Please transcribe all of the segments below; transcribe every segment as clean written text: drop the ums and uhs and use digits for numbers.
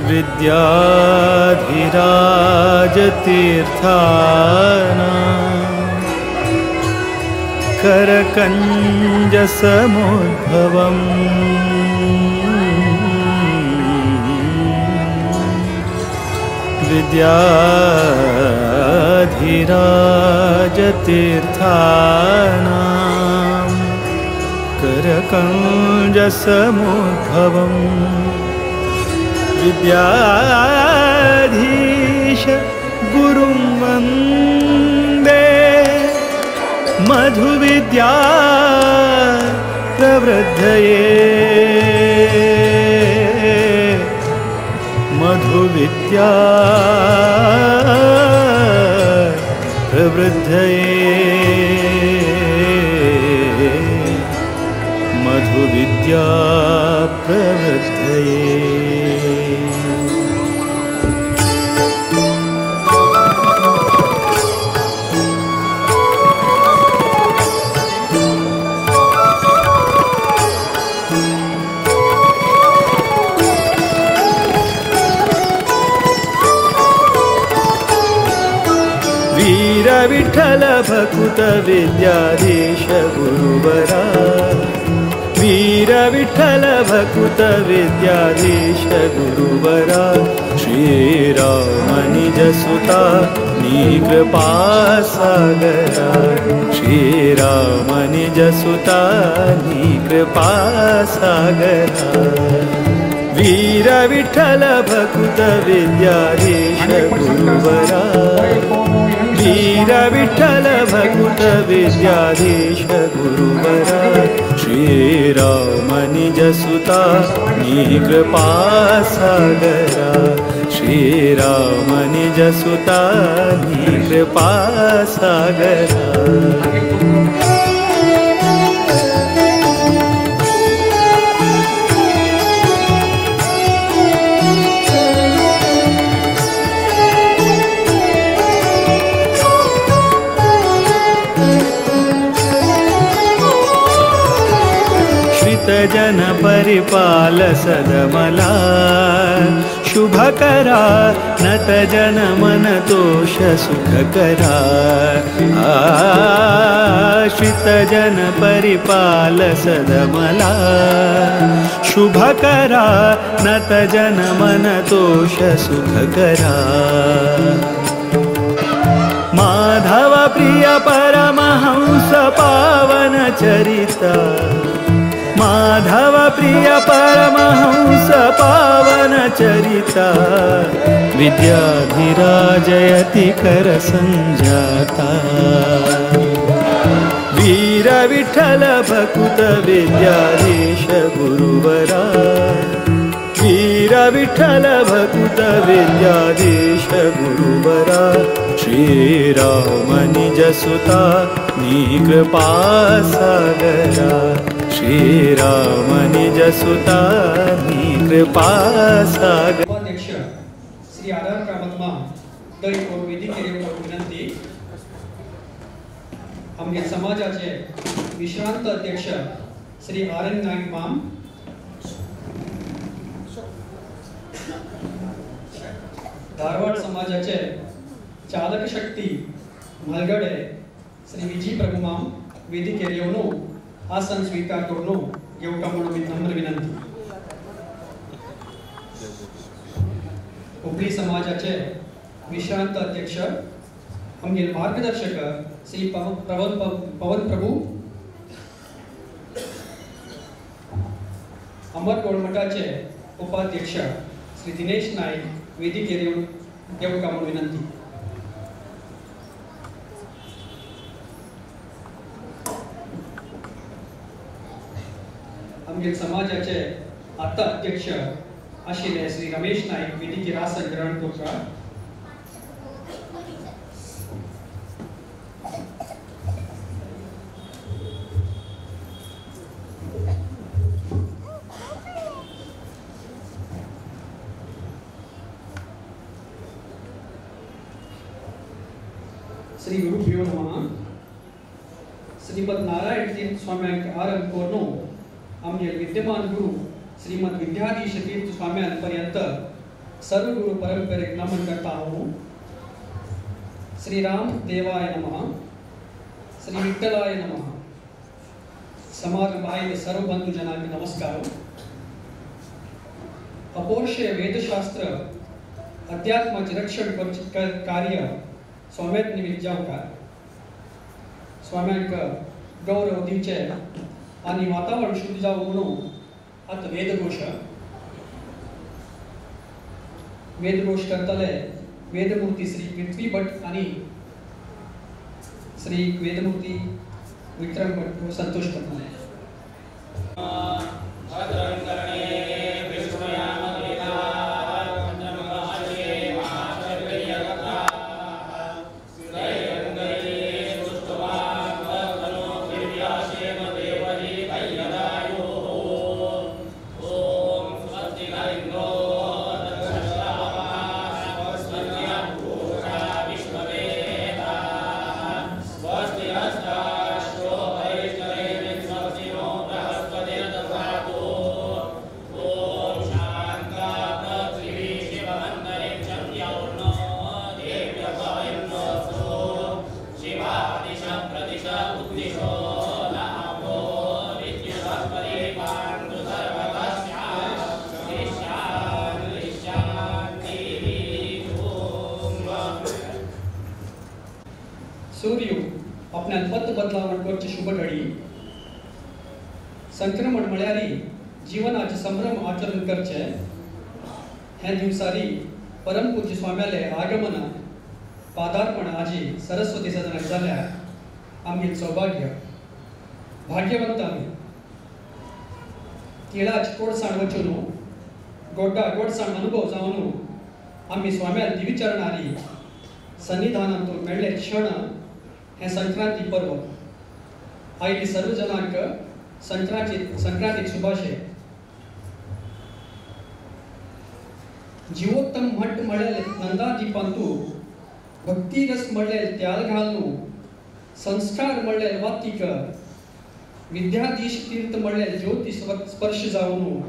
विद्याधिराजतीर्थानां करकञ्जसमुद्भवम् विद्याधिराजतीर्थानां करकञ्जसमुद्भवम् विद्याधीश गुरुं वन्दे मधुविद्या प्रवृद्धये मधुविद्या प्रवृद्धये मधुविद्या प्रवृद्धये। वीर विठ्ठल भकुत विद्याधीश गुरुवरा वीर विठ्ठल भकुत विद्याधीश गुरुवरा श्रीराम निज सुता नी कृपा सागरा श्रीराम निज सुता नी कृपा सागरा वीर विठ्ठल भकुत विद्याधीश गुरुवरा वीर विठ्ठल भकुत विद्याधीश गुरुवरा श्रीराम निज सुता नी कृपा सागरा श्रीराम निज सुता नी कृपा सागरा। जन परिपाल सदमला शुभकरा नत जन मन तोष सुखकरा आश्रित जन परिपाल सदमला शुभकरा नत जन मन तोष सुखकरा माधव प्रिय परमहंस पावन चरिता माधव प्रिय परमहंस पावन चरिता विद्याधिराजयति कर संजाता वीर विठ्ठल भकुत विद्याधीश गुरुवरा वीर विठ्ठल भकुत विद्याधीश गुरुवरा श्रीराम निज सुता नी कृपा सागरा श्रीराम निज सुता नी कृपा सागर। उपाध्यक्ष श्री are are Kamat माम दय वेदिकेर विनंती। आमगे समाजाचे विश्रांत अध्यक्ष श्री आर एन नाईक माम, धारवाड समाजाचे चालक शक्ती म्हालगडे श्री विजी प्रभू माम वेदिकेर येवन आसन स्वीकार करून घेवका म्हणून नम्र विनंती। हुबळी समाजाचे विश्रांत अध्यक्ष आमगे मार्गदर्शक श्री पवन प्रभू, अमर गोळमठाचे उपाध्यक्ष श्री दिनेश नाईक वेदिकेर घेवका म्हणून विनंती। आमगे समाजाचे आतां अध्यक्ष आशिल्ले श्री रमेश नाईक वेदिकेर आसन ग्रहण करता। श्री गुरुभ्यो नमः। श्रीमद नारायण तीर्थ स्वाम्यांक आरंभ करून आमगे विद्यमान गुरु श्रीमद विद्याधीश तीर्थ स्वाम्यांपर्यंत सर्व गुरु परंपरेक नमन करता हूँ। श्री राम देवाय नमः, श्री विठ्ठलाय नमः। समारंभ आयिल्ले सर्व बंधुजनांक नमस्कार। अपोर्षे वेदशास्त्र अध्यात्माचें रक्षण करचें कार्य स्वाम्याक निमित्त जावंक स्वाम्यांक गौरव दिवचें आनी वातावरण शुद्ध जावं म्हणून आतां वेदघोश वेदघोष करतले वेदमूर्ती श्री पृथ्वी भट आनी श्री वेदमूर्ती विक्रम भट संतोष करतले। सूर्य आपल्यान पत्त बदलावण करचे शुभ घडी संक्रमण म्हळ्यार जिवनाचे संभ्रम आचरण करचे हे दिवसारी परमपूज्य स्वाम्याले आगमन पादार्पण आजी सरस्वती सदनाक जाल्यार आमगेलें सौभाग्य भाग्यवंत आमी। तिळाच कोडसाण वचून गोड्डा गोडसाण अनुभव जावन आमी स्वाम्याल दिविचरणारी सन्निधानांत मेळ्ळे क्षण हें संक्रांती पर्व। आयिल्ले सर्व जनांक संक्रांतीक शुभाशय। जीवोत्तम मठ म्हळ्ळे नंदादीपांतू भक्तिरस म्हळ्ळे त्याल घालनू संस्कार म्हळ्ळे वातीक विद्याधीश तीर्थ म्हळ्ळे ज्योती स्पर्श जावनू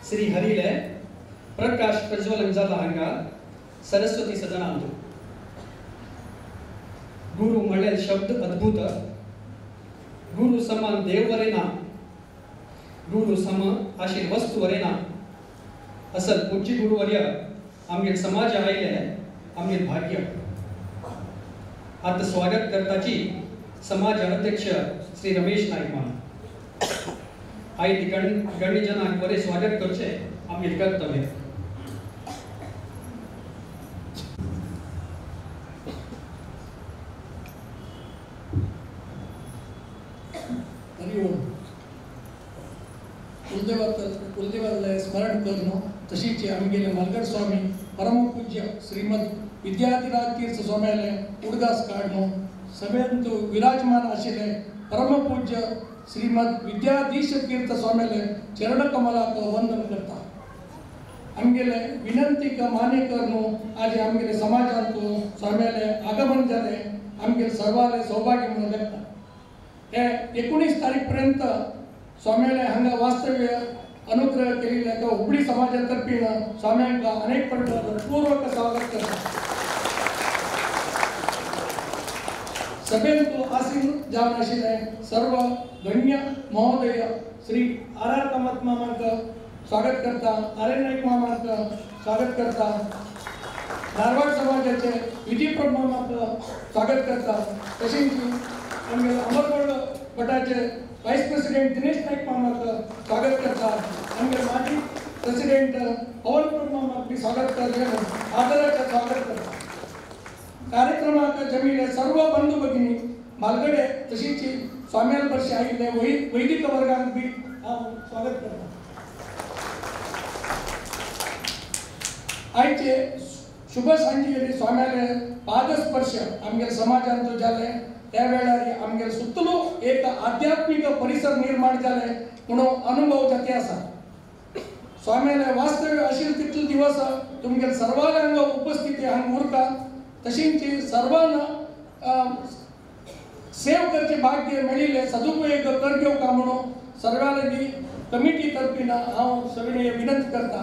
श्री हरिले प्रकाश प्रज्वलन जाला हांगा सरस्वती सदनांतू। गुरु म्हळ्ळे शब्द अद्भुत, गुरु समान देव वरे ना, गुरु सम आशिल्ली वस्तू वरे ना। असल पूज्य गुरुवर्य आमगेले समाज आयिल्ले आमगेले भाग्य। आतां स्वागत करताची समाज अध्यक्ष श्री रमेश नायक मान आयिल्ले गण्यजनांक बरें स्वागत करचें आमगेलें कर्तव्य। कुलदेवाले स्मरण करून तशीच आमगेले मालगड स्वामी परमपूज्य श्रीमद विद्याधिराज तीर्थ स्वाम्याले उडगास काडून सभेंत विराजमान आशिल्ले परमपूज्य श्रीमद विद्याधीश तीर्थ स्वाम्याले चरणकमलाक वंदन करता। आमगेले विनंतीक मान्य करून आज आमगेले समाजांत स्वाम्याले आगमन जाले आमगेले सर्वाले सौभाग्य म्हणून लेखता। हे 19 तारीख पर्यंत स्वाम्याले हांगा वास्तव्य अनुग्रह केलेल्या हुबळी समाजातर्फे स्वाम्यांका अनेक पूर्वक स्वागत करता। सभेंत आसीन जावन आशिल्ले सर्व गण्य महोदय श्री are are Kamat मामांक स्वागत करता, आर एन नाईक मामांक स्वागत करता, धारवाड समाजाचे विजी प्रभू मामांक स्वागत करता, तशेंच आमगेले अमरगड गटाचे वायस प्रेसिडेंट दिनेश नाईक मामाक स्वागत करता, आमगेले माजी प्रेसिडेंट पवन प्रभू मामाक बी स्वागत करता, आदराचे स्वागत करता। कार्यक्रमाक जमिल्ले सर्व बंधू भगिनी मालगडे तशीच स्वाम्याल वर्षी आयिल्ले वैदिक वर्गांक बी हांव स्वागत करता। आयचे शुभ सांजेर स्वाम्याले पादस्पर्श आमगेले समाजांत जाले त्या वेळार आमगेले सुतलो एक आध्यात्मिक परिसर निर्माण जाले म्हणून अनुभव जाती आसा। स्वाम्याले वास्तव्य आशिल्ले तितले दिवस तुमगेले सर्वांग उपस्थिती हांगा उरता, तशींच सर्वांना सेव करचे भाग्य मेळिल्ले सदुपयोग कर घेवका म्हणून सर्वां लागीं कमिटी तर्फीन हांव सगळीं विनंती करता।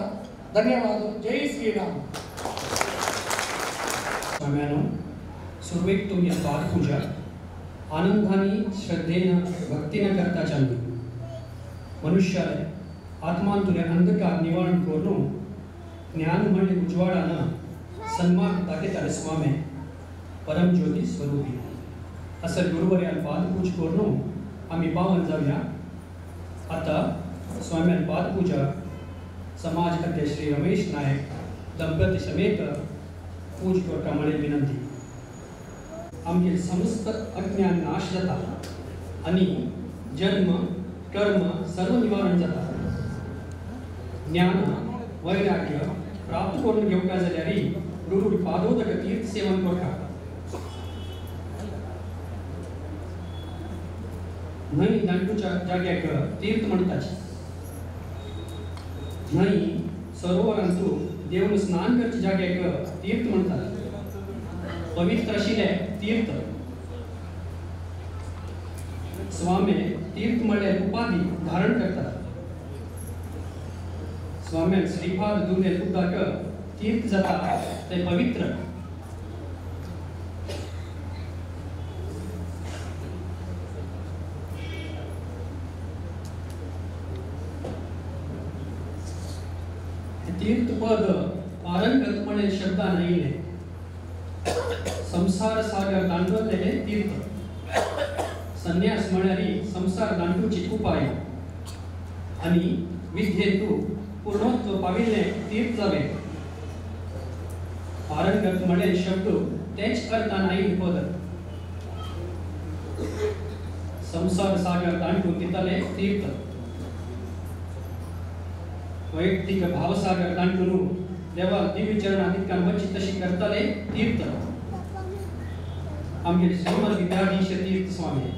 धन्यवाद. जय श्रीराम. स्वाम्यानो सुरवेक तुमी पाद पूजा आनंदानी श्रद्धेन भक्तीन करता चालली. मनुष्याले आत्मांतुले अंधकार निवारण करून ज्ञान म्हणजे उजवाडान सन्मार्ग दाखयताले स्वामी परमज्योती स्वरूपी. असं गुरुवर्यान पादपूज करून आमी पावन जावया. आता स्वाम्यान पादपूजा समाज अध्यक्ष श्री रमेश नायक दंपती समेत पूज करता म्हणे विनंती. आमगे समस्त अज्ञान नाश जाता आनी जन्म कर्म सर्व निवारण जाता. ज्ञान वैराग्य प्राप्त करून घेवका जाल्यार गुरु पादोदक तीर्थ सेवन करता. न्हंय दांडूच्या जाग्याक तीर्थ म्हणटाची. न्हंय सरोवरांतू देवन स्नान करचे जाग्याक तीर्थ म्हणटात. पवित्र आशिल्ले तीर्थ. स्वामी तीर्थ म्हळ्यार उपाधी धारण करतात. स्वाम्यान श्रीपाद दुले उदक तीर्थ जाता ते पवित्र. तीर्थपद पारंगतपणे शब्दान आयिल्लें. संसार सागर दांडवले तीर्थ. संन्यास म्हळ्यार संसार दांडूची उपाय आनी विद्येंतु पूर्णत्व पाविल्लें तीर्थ जावें. पारंगत म्हळ्ळे शब्द तेच अर्थान आयिल्लें पद. संसार सागर दांडून दिताले तीर्थ. वैयक्तिक भावसागर दांडून देवा दिव्य चरणाधिकान वची तशी करताले तीर्थ. आमगे श्रीमद विद्याधीश तीर्थ स्वामी.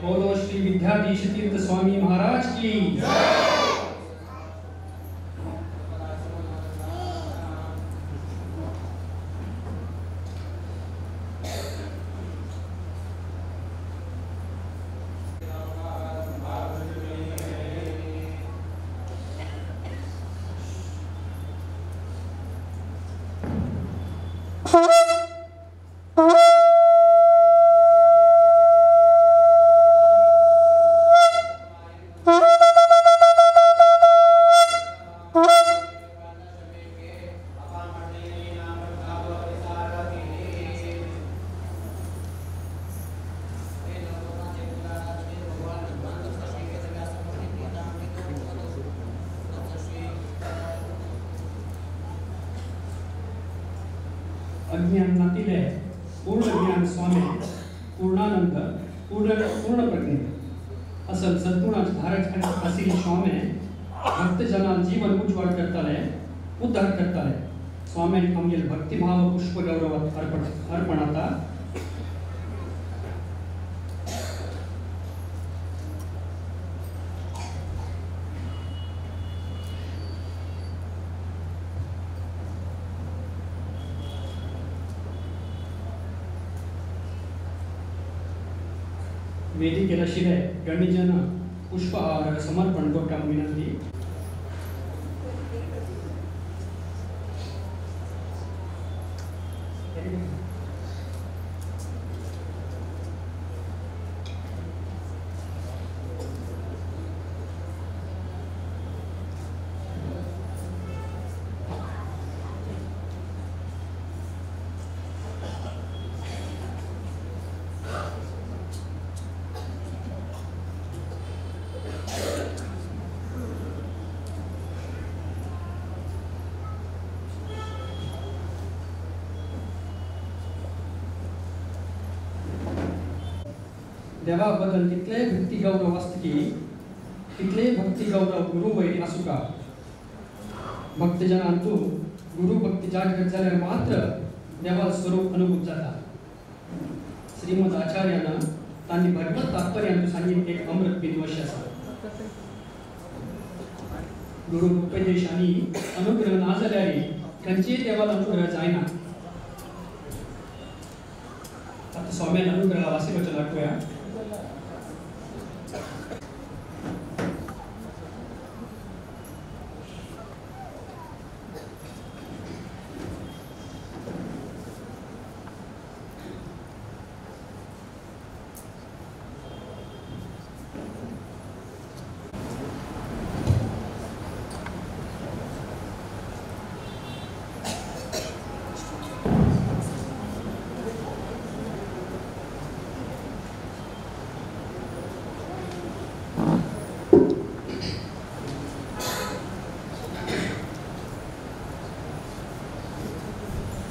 बोलो श्री विद्याधीश तीर्थ स्वामी महाराज की जय। अज्ञान नातिले पूर्ण ज्ञान स्वामी पूर्णानंद पूर्ण पूर्ण प्रज्ञ असल सद्गुणाचे धारक आशिल्ले स्वामी भक्तजनां जीवन उज्ज्वल करताले, उद्धार करताले. स्वामी आमगेले भक्तिभाव पुष्प गौरव अर्पण अर्पणाता. वेदिकेर आशिल्ले गणिजन पुष्पहार समर्पण करपाक विनंती. देवा बद्दल तितले भक्ती गौरव आसता की तितले भक्ती गौरव गुरु वैरी आसूका। भक्तजनांतु गुरु भक्ती जागृत जाल्यार मात्र देवा स्वरूप अनुभूत जाता। श्रीमद आचार्यान तांणी भगवत तात्पर्यांतु सांगित एक अमृत बिंदू अशें आसा। गुरु उपदेश आनी अनुग्रह ना जाल्यार खंयचेय देवाल अनुग्रह जायना। आतां स्वाम्यान अनुग्रह आशीर्वचन आठोवया।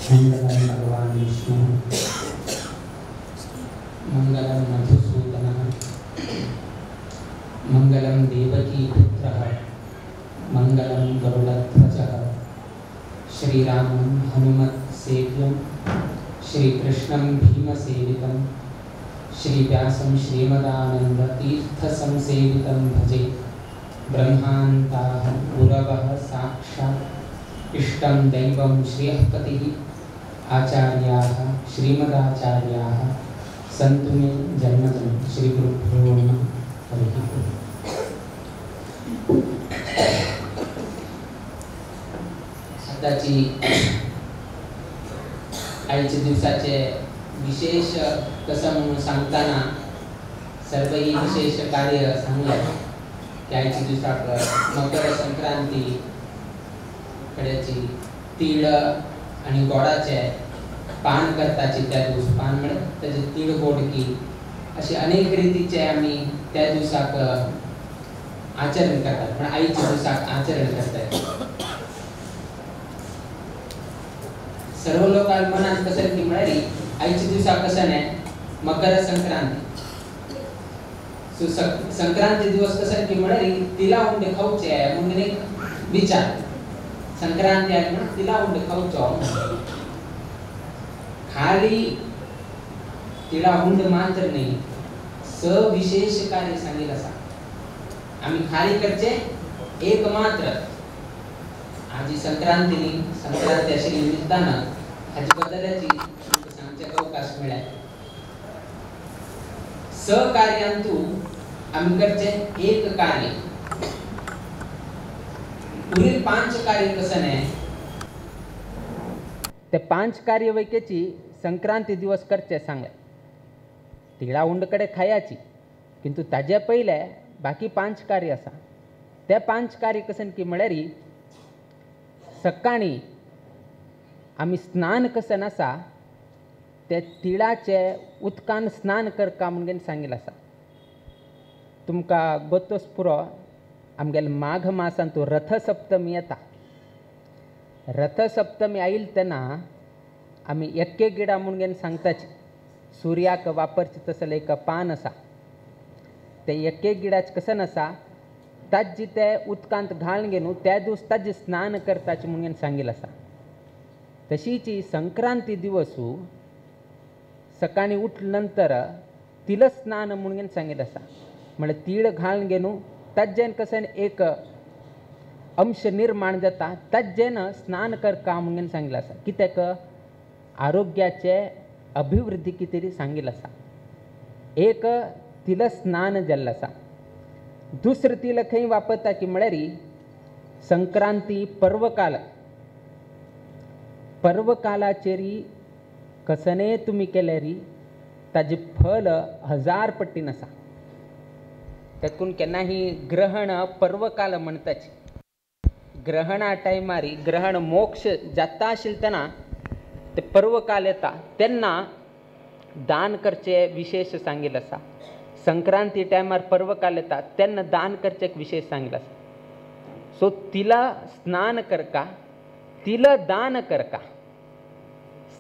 मंगलम भगवान विष्णु मंगलम मधुसूदनः मंगलम देवकी पुत्रः मंगलम गरुडध्वजः श्रीरामं हनुमत् सेव्यं श्रीकृष्णं भीमसेवितं श्रीव्यासं श्रीमदानन्दतीर्थसंसेवितं भजे। ब्रह्मान्ताः गुरवः साक्षात् इष्टं दैवं श्रियःपतिः आचार्याः श्रीमदाचार्याः सन्तु मे जन्मजन्म। श्री गुरुभ्यो नमः। हरिः ओम्। आताची आयच्या दिवसाचे विशेष कसं म्हणून सांगताना सर्वही विशेष कार्य सांगले की आयच्या दिवसाक मकर संक्रांती कड्याची तीळ आणि गोडाचे पान करताची त्या दिवस पान म्हळ्यार ताजे तीळ गोडकी असे अनेक रितीचे आमी त्या दिवसाक आचरण करतात, पण आयच्या दिवसाक आचरण करतात। सर्व लोकांक मनात कसं की म्हळ्यार आयच्या दिवसाक कसं न्ही मकर संक्रांती सो संक्रांती दिवस कसं की म्हळ्यार तिला उंडे खावचे म्हणून एक विचार संक्रांती आली म्हणून तिला उंडे खावचो। खाली तिला उंड मात्र नाही सविशेष कार्य सांगेल असा आम्ही खाली करचे एक मात्र आजी संक्रांतीनी संक्रांती अशी निमित्तानं हाजी बदलाची सांगचे अवकाश मिळाले। सहकार्यांतु आम्ही करचे एक कार्य पुढील पांच कार्य कसं नाही ते पांच कार्य वैकेची संक्रांती दिवस करचे सांगले। तिळा उंडकडे खायाची किंतु ताजे पयले बाकी पांच कार्य आसा ते पांच कार्य कसं की म्हळ्यार सकाळी आमी स्नान कसं आसा ते तिळाचे उदकान स्नान करका म्हणून सांगिल्लें आसा। तुमकां गोतोच पुरो आमगेले माघ मासांत रथसप्तमी येता। रथसप्तमी आयल तेन्ना आमी एक्के गिडा म्हणून सांगताची सुर्याक वापरचे तसलें एक पान आसा ते एक्के गिडाचे कसं आसा ताजी ते उदकांत घालून घेवन त्या दिवस ताजी स्नान करताचे म्हणून सांगिल्लें आसा। तशीच संक्रांती दिवसू सकाळी उठले नंतर तिल स्नान म्हणून सांगिल्लें आसा म्हळ्यार तीळ घालून घेवन ताज्जेन कसं एक अंश निर्माण जाता ताज्जेन स्नान करका म्हणून सांगिल्लें आसा। कित्याक आरोग्याचे अभिवृद्धी कितें सांगिल्लें आसा। एक तिल स्नान जाल्लें आसा। दुसरें तिल खंय वापरता की म्हळ्यार संक्रांती पर्वकाल पर्वकालाचेर कसने तुमी केल्यार ताजें फल हजार पट्टीन आसा। तातूंत केन्नाही ग्रहण पर्वकाल म्हणटाची ग्रहणा टायमार ग्रहण मोक्ष जाता आशिल्लें तेन्ना ते पर्वकाल येता तेन्ना दान करचें विशेष सांगिल्लें आसा। संक्रांती टायमार पर्वकाल येता तेन्ना दान करचें विशेष सांगिल्लें आसा। सो तिला स्नान करका तिल दान करका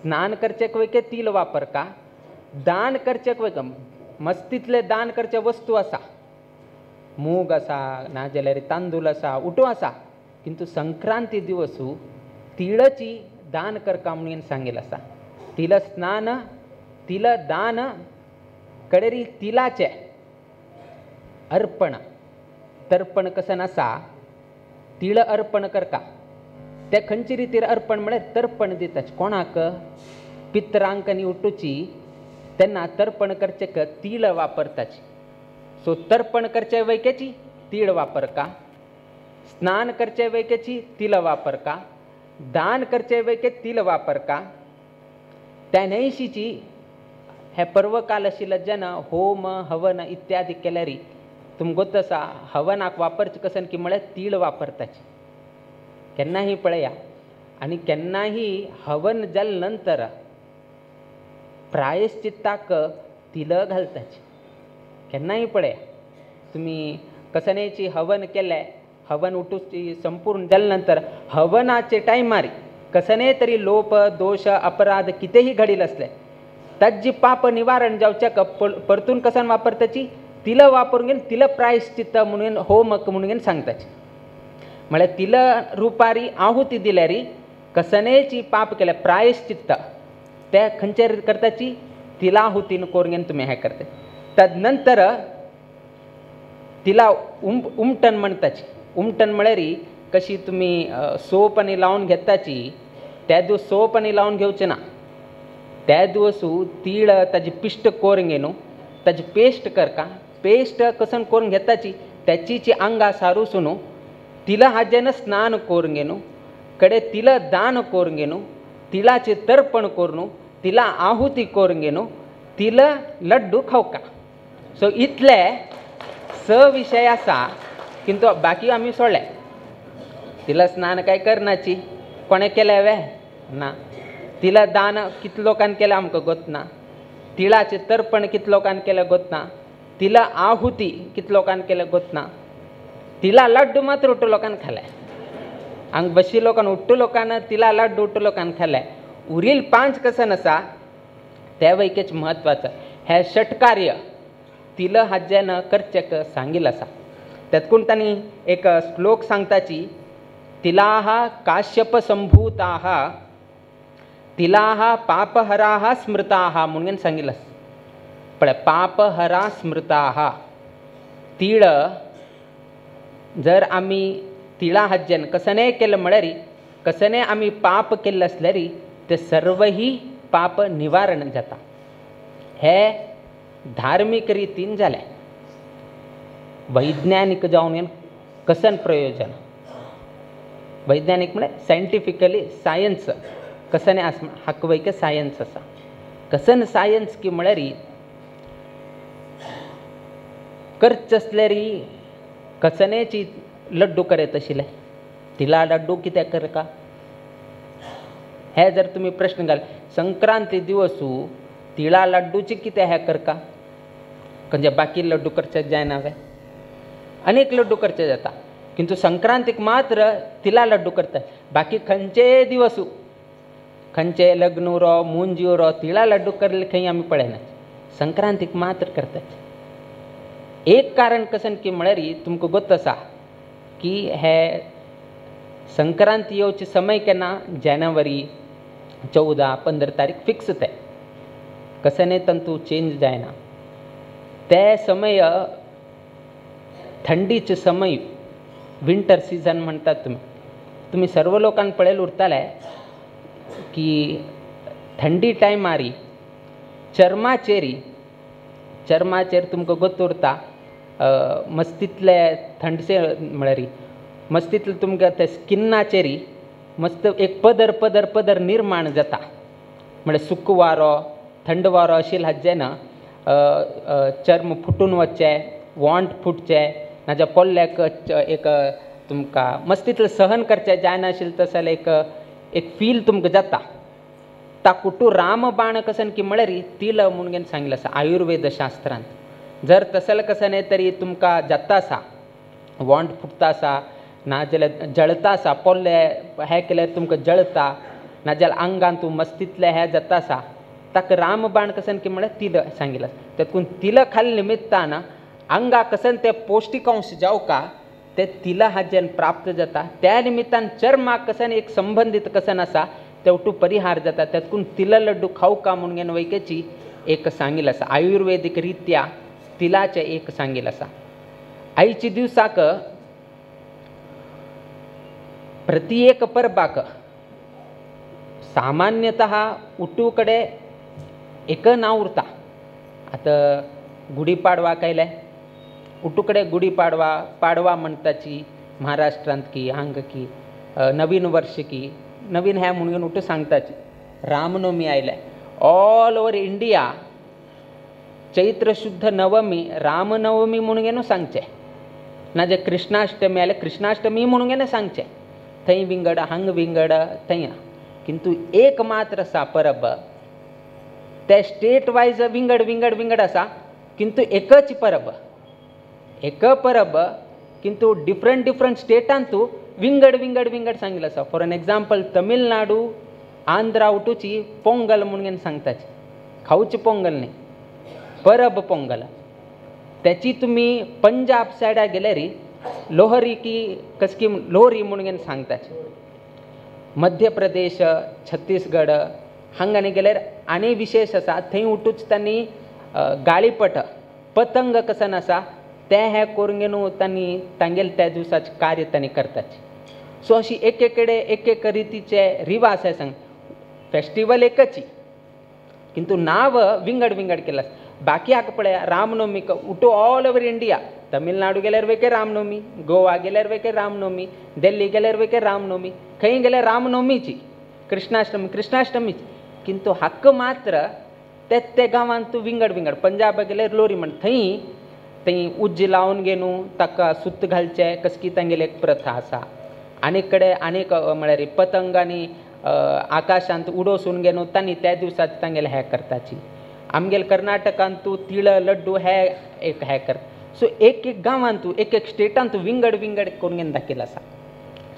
स्नान करचें वयके तिल वापरका दान करचें वयक मस्तीतले दान करचे वस्तू आसा, मूग आसा, नाजाल्यार तांदूळ आसा, उटो आसा, किंतु संक्रांती दिवसू तिळची दान करका म्हणून सांगेल आसा. तिल स्नान, तिल दान, कडेरी तिलाचे अर्पण, तर्पण कसन आसा तिळ अर्पण करका. ते खंयचे रितीर अर्पण म्हळ्यार तर्पण दितात कोणाक, पितरांक आनी उठुची तेन्ना तर्पण करचे तिळ वापरताची. सो तर्पण करचे वैकेची तीळ वापरका, स्नान करचे वैकेची तिल वापरका, दान करचे वैके तिल वापरका. त्या न्हयशीची हे पर्वकाल आशिल्ले जेन्ना होम हवन इत्यादी केल्यारी तुमकां गोत आसा हवनाक वापरचे कसन की म्हळ्यार तीळ वापरताची. केन्नाही पळया आनी केन्नाही हवन जाले नंतर प्रायश्चित्ताक तिल घालताची. केन्नाही पळया तुमी कसनेची हवन केलें, हवन उठूची संपूर्ण जाले नंतर हवनाचे टायमार कसने तरी लोप दोश अपराध कितेंही घडील आसले ताजी पाप निवारण जावच्याक परतून कसन वापरताची तिल वापरून घेवन तिल प्रायश्चित्त म्हणून होमक म्हणून घेवन सांगताची. म्हळ्यार तिल रुपारी आहुती दिल्यारी कसनेची पाप केल्या प्रायश्चित्त ते खंयचे करताची तिलाहुतीन करून घेवन तुमी हें करता. तदनंतर तिला उमटन म्हणटाची. उमटन म्हळ्यार कशी तुमी सोप आनी लावन घेताची त्या दिवस सोप आनी लावन घेवचें ना, त्या दिवसू तीळ ताजी पिश्ट करून घेवन ताजी पेस्ट करका, पेस्ट कसन करून घेताची त्याची आंगा सारूसून तिला हाजेन स्नान करून घेवन कडे तिला दान करून घेवन तिलाचे तर्पण करून तिला आहुती करून घेवन तिला लड्डू खावका. सो इतले स विशय आसा, किंतु बाकी आमी सोडले. तिला स्नान काय करनाची कोणें केलें वे ना, तिला दान कितले लोकांनी केलें आमकां गोत ना, तिळाचें तर्पण कितले लोकांनी केलें गोत ना, तिला आहुती कितले लोकांनी केलें गोत ना, तिला लड्डू मात्र उट्टू लोकांनी खाले. हांगा बशी लोकांनी उट्टू लोकांनी तिला लड्डू उट्टू लोकांनी खाले. उरील 5 कसन आसा ते वैकेच म्हत्वाचें हें षटकार्य तिल हाजेन करचें सांगिल्लें आसा. तेतकून तांणी एक श्लोक सांगताची, तिलाः काश्यप संभूताः तिलाः पापहराः स्मृताः म्हणून सांगिल्लें. पळय पापहरा स्मृताः, तीळ जर आमी तिळा हाजेन कसनेय केलें म्हळ्यार कसनेय आमी पाप केल्लें आसल्यार ते सर्वही पाप निवारण जाता. हे धार्मीक रितीन जालें. वैज्ञानिक जावन कसन प्रयोजन, वैज्ञानिक म्हळ्यार सायंटिफिकली सायन्स कसने आस हाका सायन्स आसा. कसन सायन्स की म्हळ्यार करचे आसल्यार कसनेची लड्डू करयत आशिल्ले तिला लड्डू कित्याक करका, हे जर तुमी प्रश्न घाल संक्रांती दिवसू तिळा लड्डूची कितें हें करका, म्हणजे बाकी लड्डू करचे जायना वे, अनेक लड्डू करचे जाता, किंतु संक्रांतीक मात्र तिला लड्डू करतात. बाकी खंयचे दिवसू खंयचे लग्न रो मुंजी रो तिळा लड्डू करले खंय आमी पळयना, संक्रांतीक मात्र करतात. एक कारण कसन की म्हळ्यार तुमकां गोत आसा की हे संक्रांती येवचे समय केन्ना जानेवारी 14-15 तारीख फिक्स ते कसने तंतू चेंज जायना. ते समय थंडीचे समय विंटर सीझन म्हणतात. तुमी तुमी सर्व लोकांक पळयले उरताले की थंडी टायमारी चर्माचेर तुमकां गोत उरता मस्तीतले थंडसे म्हळ्यार मस्तीतले तुमकां ते स्किन्नाचेरी मस्त एक पदर पदर पदर निर्माण जाता. म्हळ्यार सुक वारो थंड वारो आशिल्लो हाजेन चर्म फुटून वचचें, वॉंट फुटचें, नाजाल्यार पोल्ल्याक एक तुमकां मस्तीतलें सहन करचें जायनाशिल्लें तशें जाल्यार एक एक फील तुमकां जाता. ताकुटू रामबाण कसन की म्हळ्यार तिल म्हणून सांगिल्लें आसा आयुर्वेद शास्त्रांत. जर तसले कसने तरी तुमकां जाता आसा, वॉंट फुटता आसा, नाजाल्यार जळता आसा, पोल्ले हें केल्यार तुमकां जळता, नाजाल्यार आंगान तूं मस्तीतलें हें जाता आसा, ताका रामबाण कसन की म्हळ्यार तिल सांगिल्लें तेतून तिल खाल्ले निमित्तान आंगा कसन ते पौष्टिक अंश जावका ते तिला हाजेन प्राप्त जाता त्या निमित्तान चर्माक कसन एक संबंधित कसन आसा तेवटू परिहार जाता तेतून तिल लड्डू खावका म्हणून वैकेची एक सांगिल्लें आसा आयुर्वेदीक रित्या तिलाचें एक सांगिल्लें आसा. आयचे दिवसाक प्रति एक परबाक सामान्यतः उटू कडे एक नांव उरता. आतां गुढीपाडवा कायले उटू कडे गुढीपाडवा पाडवा म्हणटाची महाराष्ट्रांत की हांगा की नवीन वर्ष की नवीन हें म्हणून उटू सांगताची. रामनवमी आयले ऑल ओवर इंडिया चैत्र शुद्ध नवमी रामनवमी म्हणून सांगचें ना जे कृष्णाष्टमी आयले कृष्णाष्टमी म्हणून सांगचें थंय विंगड हांग विंगड थंय किंतु एक मात्र आसा परब ते स्टेट वायज विंगड विंगड विंगड आसा किंतु एकच परब एक परब किंतु डिफरंट डिफरंट स्टेटांतू विंगड विंगड विंगड सांगिल्लें आसा. For an example Tamil Nadu Andhra उटूची Pongal म्हणून सांगताची खावची पोंगल न्ही परब पोंगल. त्याची तुमी पंजाब सायडा गेल्यार लोहरी की कसकी लोहरी म्हणून सांगताची. मध्य प्रदेश छत्तीसगड हांगांनी गेल्यार आनी विशेष आसा थंय उठूच तांणी गाळीपट पतंग कसन आसा तें हें करून न्हू तांणी तांगेले त्या दिवसाचें कार्य तांणी करताची. सो अशी एक एक कडेन एक एक रितीचे रिवाज आसा सांग फेस्टिवल एकच किंतु नांव विंगड विंगड केलां. बाकी हाका पळया रामनवमीक उठो ऑल ओवर इंडिया तमिळनाडू गेल्यार वेके रामनवमी गोवा गेल्यार वेके रामनवमी दिल्ली गेल्यार वेके रामनवमी खंय गेल्यार रामनवमीची कृष्णाष्टमी कृष्णाष्टमीची किंतु हक्क मात्र ते ते गांवांत तूं विंगड विंगड पंजाब गेल्यार लोरी म्हण थंय थंय उज्ज लावन घेवन ताका सुत घालचें कसकी तांगेली एक प्रथा आसा. आनीक कडेन आनीक म्हळ्यार पतंग आनी आकाशांत उडोवसून घेवन तांणी त्या दिवसाचें तांगेलें हें करताची. आमगेले कर्नाटकांत तूं तिळ लड्डू हे एक हें करता. सो एक एक गांवांत एक एक स्टेटांत विंगड विंगड करून घेवन दाखयलें आसा.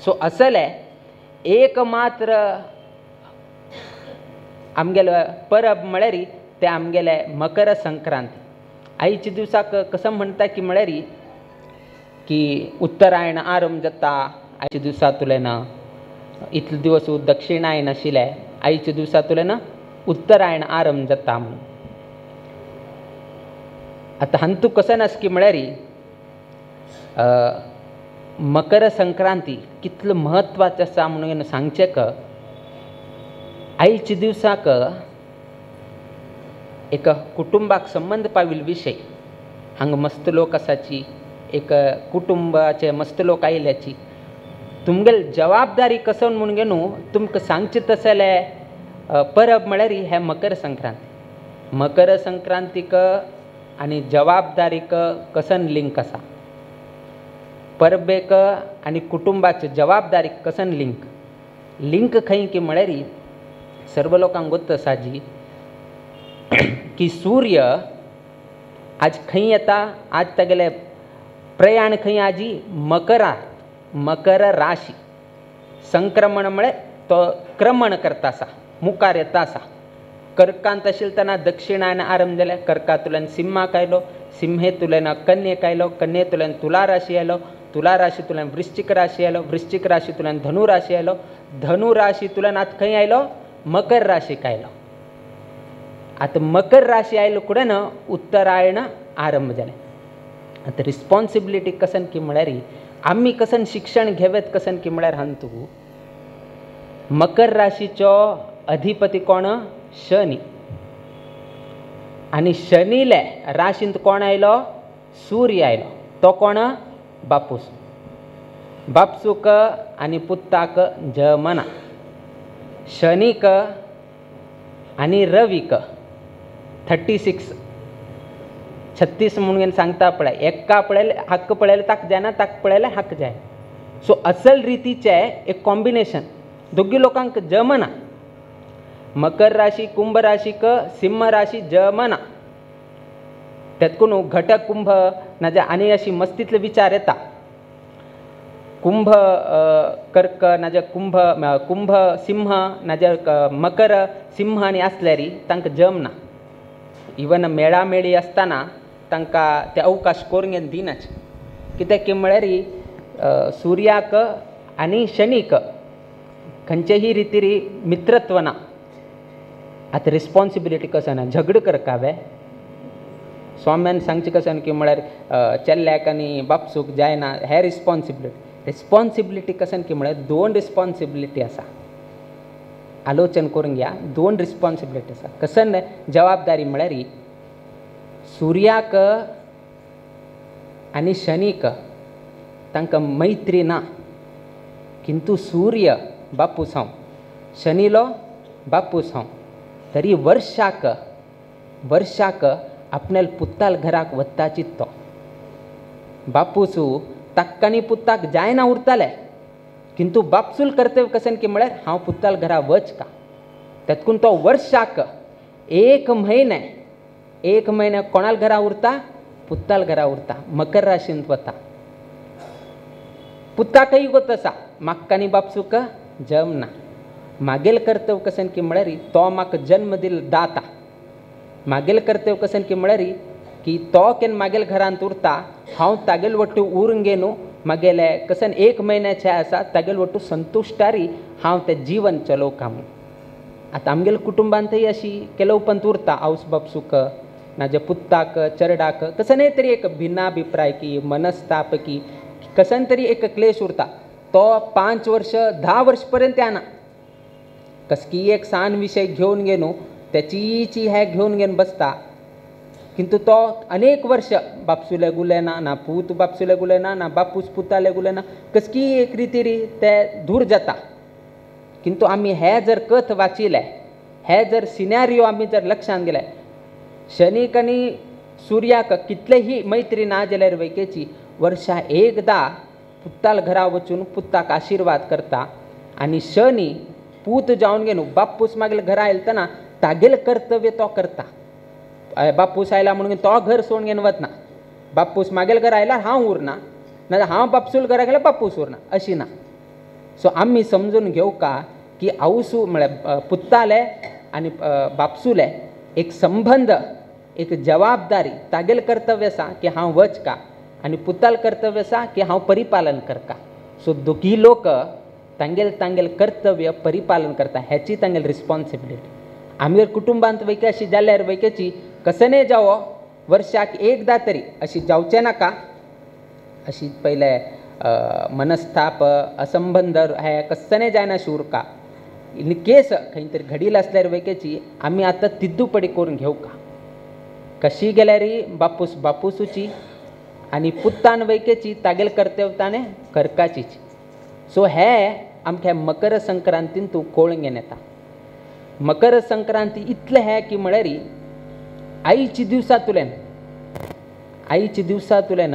सो असलें एक मात्र आमगेले परब म्हळ्यार ते आमगेले मकर संक्रांती. आयच्या दिवसाक कसं म्हणटा की म्हळ्यार की उत्तरायण आरंभ जाता आयच्या दिवसा तुलें ना इतले दिवस दक्षिणायन आशिल्लें आयच्या दिवसा तुलें ना उत्तरायण आरंभ जाता म्हणून. आतां हांतू कसं आसा की म्हळ्यार मकर संक्रांती कितलो म्हत्वाचें आसा म्हणून सांगचें क आयच्या दिवसाक एक कुटुंबाक संबंद पाविल्लो विशय हांगा मस्त लोक आसाची एक कुटुंबाचे मस्त लोक आयिल्ल्याची तुमगेली जबाबदारी कसोवन म्हणून न्हू तुमकां सांगचें तसलें परब म्हळ्यार हें मकर संक्रांती. मकर संक्रांतीक आनी जबाबदारीक कसन लिंक आसा परबेक आनी कुटुंबाचे जबाबदारीक कसन लिंक लिंक खंय की म्हळ्यार सर्व लोकांक गोत्त आसा जी की सूर्य आज खंय येता आज तागेलें प्रयाण खंय आजी मकरा मकर राशी संक्रमण म्हळ्यार तो क्रमण करता आसा मुखार येता आसा. कर्कांत आशिल्लें तेन्ना दक्षिणायन आरंभ जालें कर्कांतल्यान सिंहाक आयलो सिंहेतुल्यान कन्येक आयलो कन्येतुल्यान तुला राशी आयलो तुला राशींतल्यान वृश्चिक राशी आयलो वृश्चिक राशींतल्यान धनु राशी आयलो धनु राशींतल्यान आतां खंय आयलो मकर राशीक आयलो. आतां मकर राशी आयलो कुडें ना उत्तरायण आरंभ जालें. आतां रिस्पोन्सिबिलिटी कसन की म्हळ्यार आमी कसन शिक्षण घेवेत कसन की म्हळ्यार हांतू मकर राशीचो अधिपती कोण शनी आनी शनीले राशींत कोण आयलो सूर्य आयलो तो कोण बापूस बापसूक आनी पुत्ताक जमना शनीक आनी रवीक 36 36 म्हणून सांगता पळय एका पळयले हक्क पळयले ताक जायना ताक पळयले हक्क जाय. सो असल रितीचें एक कॉम्बिनेशन दोगी लोकांक जमना. मकर राशी कुंभ राशीक सिंह राशी जमना तेतकून घटक कुंभ नाजाल्यार आनी अशी मस्तींतले विचार येता. कुंभ कर्क नाजाल्यार कुंभ कुंभ सिंह नाजाल्यार मकर सिंह आनी आसल्यार तांकां जमना. इवन मेळामेळी आसतना तांकां ते अवकाश करूंक दिनाच. कित्याक की म्हळ्यार सुर्याक आनी शनीक खंयचेही रितीर मित्रत्व ना. आतां रिस्पोन्सिबिलिटी कसो ना झगड करकावे स्वाम्यान सांगचें कशें की म्हळ्यार चेल्ल्याक आनी बापसूक जायना हे रिस्पोन्सिबिलिटी. रिस्पोन्सिबिलिटी कशें की म्हळ्यार दोन रिस्पोन्सिबिलिटी आसा. आलोचन करूंक घ्या, दोन रिस्पोन्सिबिलिटी आसा. कसन जबाबदारी म्हळ्यार सुर्याक आनी शनीक तांकां मैत्री ना, किंतु सूर्य बापूस हांव, शनीलो बापूस हांव, तरी वर्षाक वर्षाक आपणाल पुत्ताल घराक वत्ताची तो बापूसू ताक्कानी पुत्ताक जायना उरताले, किंतु बापसूल कर्तव्य कशें की म्हळ्यार हांव पुत्ताल घरा वच का. तेतकून तो वर्षाक एक म्हयने एक म्हयने कोणाल घरा उरता, पुत्ताल घरा उरता. मकर राशींत वता, पुत्ताकय गोत आसा, म्हाका आनी बापसूक जमना. मागेल कर्तव्य कशें की म्हळ्यार तो म्हाका जन्म दिल दाता. मागेल कर्तव्य कशें की म्हळ्यार की तो केन्ना मागेल घरांत उरता, हांव तागेल वट्टू उरूंक न्हू मागेले कशें एक म्हयन्याचें आसा तागेल वट्टू संतुश्टारी हांव तें जीवन चलोवका म्हूण. आतां आमगेले कुटुंबांतय अशी केलोवपंत उरता, आवस बापसूक नाजाल्यार पुत्ताक चेरडाक कसलेय तरी एक भिन्नाभिप्राय की मनस्ताप की कसन तरी एक क्लेश उरता. तो 5 वर्ष 10 वर्ष पर्यंत येना. कसकी एक सान विशय घेवन घेवन त्याचीची हे घेवन घेवन बसता, किंतु तो अनेक वर्ष बापसुले गुलेना ना पूत बापसुले गुलेना ना बापूस पुताले गुलेना, कसकी एक रितीरी ते दूर जाता. किंतु आमी हे जर कथ वाचिले, हे जर सिनेरियो आमी जर लक्षांत गेले, शनीक आनी सुर्याक कितलेही मैत्री ना जाल्यार वैकेची वर्षा एकदा पुत्ताल घरा वचून पुत्ताक आशिर्वाद करता आनी शनी पूत जावन घेवन बापूस मागीर घरा आयलतना तागेल कर्तव्य तो करता. बापूस आयला म्हणून तो घर सोडून घेवन वतना, बापूस मागेल घर आयल्यार हांव उरना, नाजाल्यार हांव बापसूल घरा गेल्यार बापूस उरना, अशी ना. सो आमी समजून घेवका की आवसू म्हळ्यार पुत्ताले आनी बापसुले एक संबंद एक जबाबदारी तागेल कर्तव्य आसा की हांव वच का आनी पुताल कर्तव्य आसा की हांव परिपालन करका. सो दोगी लोक तांगेल तांगेल कर्तव्य परिपालन करता, हेची तांगेल रिस्पोन्सिबिलिटी. आमगेर कुटुंबांत वैके अशी जाल्यार वैकेची कसने जावो वर्षाक एकदा तरी अशी जावचें नाका, अशी पयले मनस्ताप असंबंद हे कसने जायना अशी उरका. इन केस खंय तरी घडील आसल्यार वैकेची आमी आतां तिद्दुपडी करून घेवका. कशी गेल्यार बापूस बापूसूची आनी पुत्तान वैकेची तागेल कर्तव्य ताणें करकाचीच. सो हे आमकां मकर संक्रांतीन तूं कळून घेवन येता. मकर संक्रांती इतलें हें की म्हळ्यार आयच्या दिवसांतल्यान आयच्या दिवसांतल्यान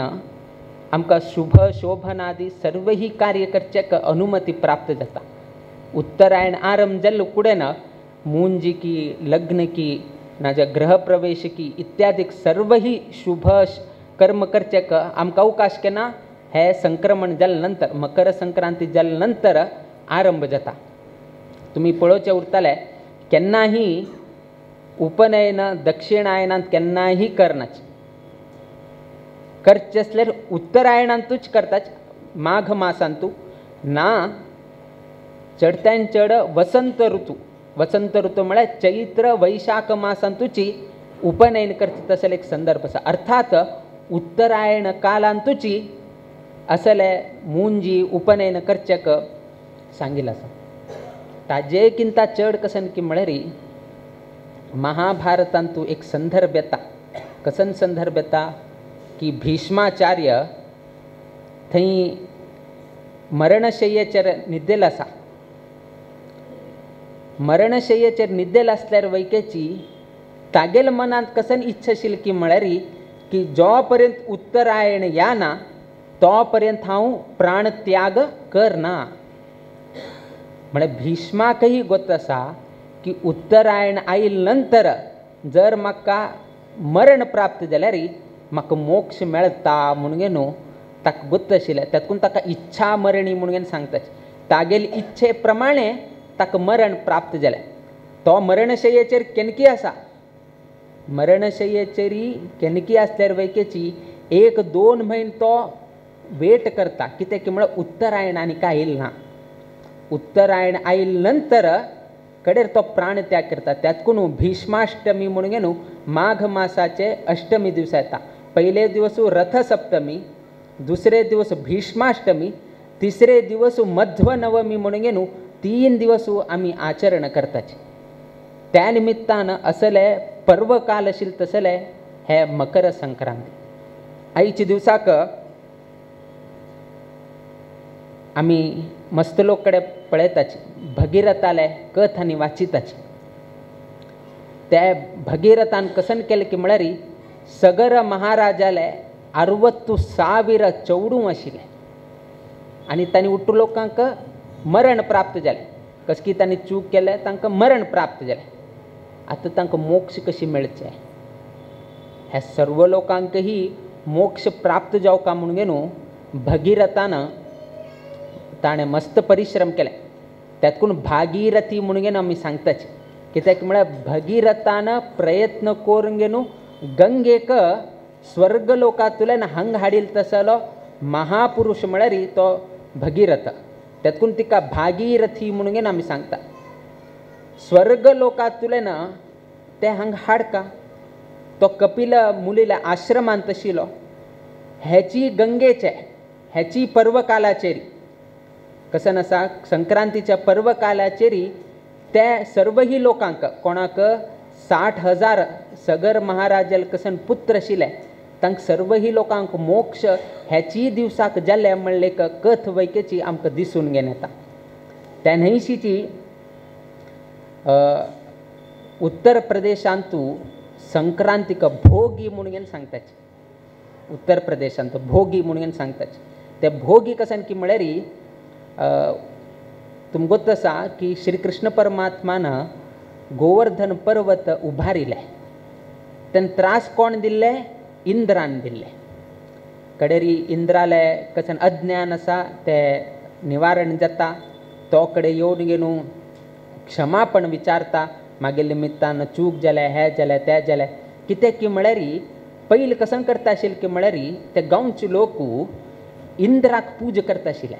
आमकां शुभ शोभनादी सर्वही कार्य करचेक अनुमती प्राप्त जाता. उत्तरायण आरंभ जाल्लो कुडेन मुंजी की लग्न की नाजाल्यार गृहप्रवेश की इत्यादी सर्वही शुभ कर्म करचेक आमकां अवकाश केन्ना हे संक्रमण जाले नंतर मकर संक्रांती जाले नंतर आरंभ जाता. तुमी पळोवचें उरताले केन्नाही उपनयन दक्षिणायनांत केन्नाही करनाच, करचें आसल्यार उत्तरायणांतूच करतात माघ मासांतू ना चडत्यान चड वसंत ऋतू, वसंत ऋतू म्हळ्यार चैत्र वैशाख मासांतूची उपनयन करचे तसले एक संदर्भ आसा. अर्थात उत्तरायण कालांतूची असले मुंजी उपनयन करचेक सांगिल्लें आसा. ताजे किंता चड कसन की म्हळ्यार महाभारतांतू एक संदर्भ येता. कसन संदर्भ येता की भीष्माचार्य थंय मरणशय्येचेर न्हिदेल आसा. मरणशय्येचेर न्हिदेल आसल्यार वैकेची तागेल मनांत कसन इच्छा आशिल्ली की म्हळ्यार की जो पर्यंत उत्तरायण येना तो पर्यंत हांव प्राणत्याग करना. म्हळ्यार भीष्माकय गोत आसा की उत्तरायण आयल नंतर जर म्हाका मरण प्राप्त जाल्यार म्हाका मोक्ष मेळटा म्हणून न्हू ताका गुत्त आशिल्लें तातूंत ताका इच्छा मरणी म्हणून सांगता. तागेली इच्छे प्रमाणे ताका मरण प्राप्त जालें. तो मरणशय्येचेर केनकी आसा, मरणशय्येचेर केनकी आसल्यार वैकेची 1-2 म्हयने तो वेट करता. कित्याक म्हळ्यार उत्तरायण आनी काय येयल ना. उत्तरायण आयल नंतर कडेर तो प्राण त्याग करता. त्यातकून भीष्माष्टमी म्हणून न्हू माघ मासाचे अष्टमी दिवसा येता. पयले दिवस रथसप्तमी, दुसरे दिवस भीष्माष्टमी, तिसरे दिवस मध्वनवमी म्हणून न्हू 3 दिवस आमी आचरण करताचे. त्या निमित्तान असले पर्वकाल आशिल्ले तसले हे मकर संक्रांती. आयच्या दिवसाक आमी मस्त लोक कडेन पळयताची भगीरथाले कथ आनी वाचिताची. ते भगीरथान कसन केलें की म्हळ्यार सगर महाराजाले 60,000 चवडूं आशिल्लें आनी तांणी उट्टू लोकांक मरण प्राप्त जालें. कसकी तांणी चूक केलें तांकां मरण प्राप्त जालें. आतां तांकां मोक्ष कशी मेळचें, ह्या सर्व लोकांकही मोक्ष प्राप्त जावका म्हणून न्हू भगीरथान ताणें मस्त परिश्रम केले. त्यातकून भागीरथी म्हणून आमी सांगताची. कित्याक म्हळ्यार भगीरथान प्रयत्न करून न्हू गंगेक स्वर्गलोकांतल्यान हांग हाडील तसलो महापुरुष म्हळ्यार तो भगीरथ. त्यातकून तिका भागीरथी म्हणून आमी सांगता. स्वर्गलोकांतल्यान ते हांग हाडका तो कपिल मुलील्या आश्रमांत आशिल्लो. हेची गंगेचे हेची पर्वकालाचेर कसन आसा संक्रांतीच्या पर्वकालाचेर ते सर्वही लोकांक कोणाक 60,000 सगर महाराजाल कसन पुत्र आशिल्ले तांकां सर्वही लोकांक मोक्ष हेची दिवसाक जाल्ले म्हणले कथ वैकेची आमकां दिसून घेन येता. त्या न्हंयशीची उत्तर प्रदेशांतू संक्रांतीक भोगी म्हणून सांगताची. उत्तर प्रदेशांत भोगी म्हणून सांगताची. ते भोगी कसन की म्हळ्यार तुमकां गोत आसा की श्रीकृष्ण परमात्मान गोवर्धन पर्वत उभारिले. तेन्ना त्रास कोण दिल्ले? इंद्रान दिल्ले. कडेरी इंद्राले कसन अज्ञान आसा ते निवारण जाता. तो कडेन येवन घेवन क्षमापण विचारता मागीर निमित्तान चूक जालें, हें जालें, तें जालें. कित्याक की म्हळ्यार पयलीं कसन करता आशिल्लें की म्हळ्यार ते गांवचे लोक इंद्राक पूज करता आशिल्ले.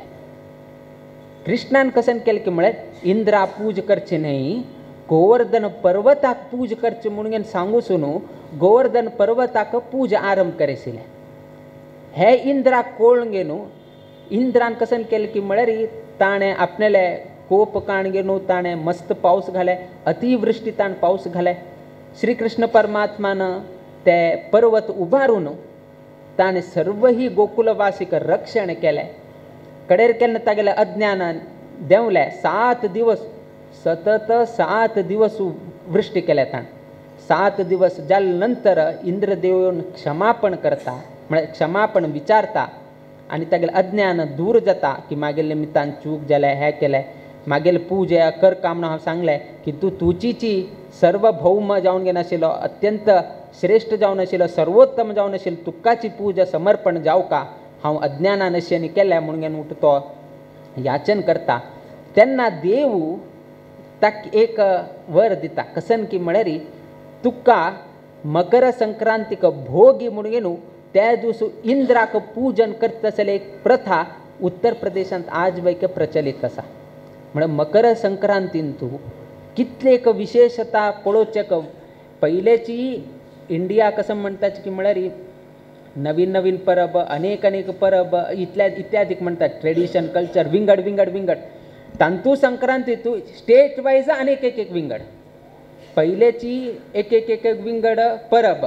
कृष्णान कसन केलें की म्हळ्यार इंद्रा पूज करचे न्हय, गोवर्धन पर्वताक पूज करचे म्हणून सांगूसून गोवर्धन पर्वताक पूज आरंभ करेशिल्ले. हे इंद्राक कोळून घेवन इंद्रान कसन केलें की म्हळ्यार ताणें आपणाले कोप काण घेवन ताणें मस्त पावस घाले, अतिवृष्टी ताणें पावस घाले. श्रीकृष्ण परमात्मान ते पर्वत उबारून ताणें सर्वही गोकुलवासीक रक्षण केलें. कडेर केन्ना तागेलें अज्ञानान देंवलें. 7 दिवस सतत 7 दिवस वृष्टी केल्या ताणें. 7 दिवस जाले नंतर इंद्रदेव येवन क्षमापण करता म्हळ्यार क्षमापण विचारता आनी तागेलें अज्ञान दूर जाता की मागेले निमित्तान चूक जालें, हें केलें, मागेले पूजा कर काम म्हणून हांव सांगलें की तूं तुजीची सर्वभौम जावन घेनाशिल्लो, अत्यंत श्रेश्ठ जावन आशिल्लो, सर्वोत्तम जावन आशिल्लो, तुकाची पूजा समर्पण जावका हांव अज्ञानान अशें केलें म्हणून उठ तो याचन करता. तेन्ना देव ताका एक वर दिता. कसन की म्हळ्यार तुका मकर संक्रांतीक भोगी म्हणून न्हू त्या दिवस इंद्राक पूजन करता आसले एक प्रथा उत्तर प्रदेशांत आज वैक प्रचलित आसा. म्हळ्यार मकर संक्रांतीन तूं कितले एक विशेषता पळोवचें. पयलेची इंडिया कसं म्हणटाची की म्हळ्यार नवीन नवीन परब, अनेक अनेक परब इतल्या इत्यादीक म्हणटात, ट्रेडिशन कल्चर विंगड विंगड विंगड. तांतू संक्रांती तूं स्टेट वायज अनेक एक एक विंगड, पयलेची एक एक एक विंगड परब,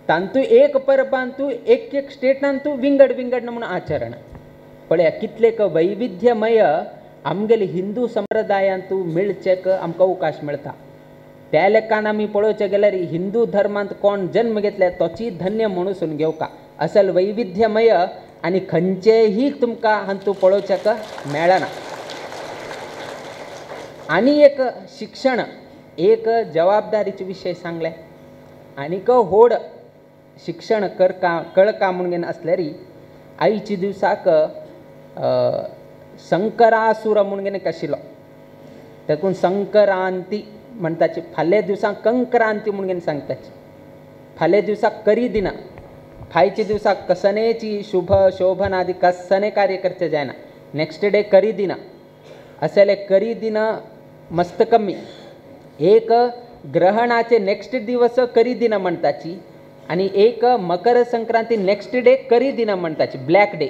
तांतू एक परबान तूं एक एक स्टेटान तूं विंगड विंगड म्हणून आचरण. पळया कितलेक वैविध्यमय आमगेले हिंदू संप्रदायांत मेळचेक आमकां अवकाश मेळटा. त्या लेखान आमी पळोवचें गेल्यार हिंदू धर्मांत कोण जन्म घेतले तोची धन्य म्हणून घेवका. असल वैविध्यमय आनी खंयचेंय तुमकां हातूंत पळोवच्याक मेळना. आनी एक शिक्षण एक जबाबदारीचे विशय सांगले आनीक व्हड शिक्षण करका कळका म्हणून आसल्यार आयचे दिवसाक संकरासूर म्हणून एक आशिल्लो तातूंत संक्रांती म्हणटाची फाल्यां दिवसाक कंक्रांती म्हणून सांगताची फाल्यां दिवसाक करी दिना फायच्या दिवसाक कसनेची शुभ शोभन आदी कसने कार्य करचें जायना नेक्स्ट डे करी दिना असले करी दिना मस्त कमी एक ग्रहणाचे नेक्स्ट दिवस करी दिना म्हणटाची आनी एक मकर संक्रांती नेक्स्ट डे करी दिना म्हणटाची ब्लॅक डे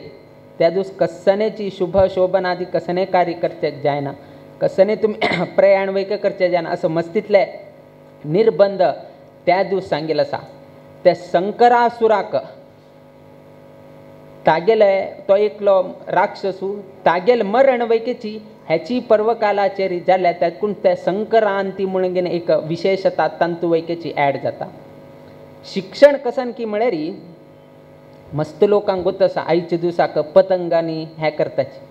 त्या दिवस कसनेची शुभ शोभन आदी कसने कार्य करचे जायना कसने तुमी प्रयाण वैक करचे जायना असं मस्तीतले निर्बंध त्या दिवस सांगेल आसा. त्या संकरासुराक तागेले तो एकलो राक्षसू तागेल मरण वैकेची ह्याची पर्वकालाचेर जाल्या तातूंत त्या संक्रांती म्हणून एक विशेषता तंतू वैकेची ॲड जाता. शिक्षण कसन की म्हळ्यार मस्त लोकांक गोत आसा आयच्या दिवसाक पतंगांनी हें करताची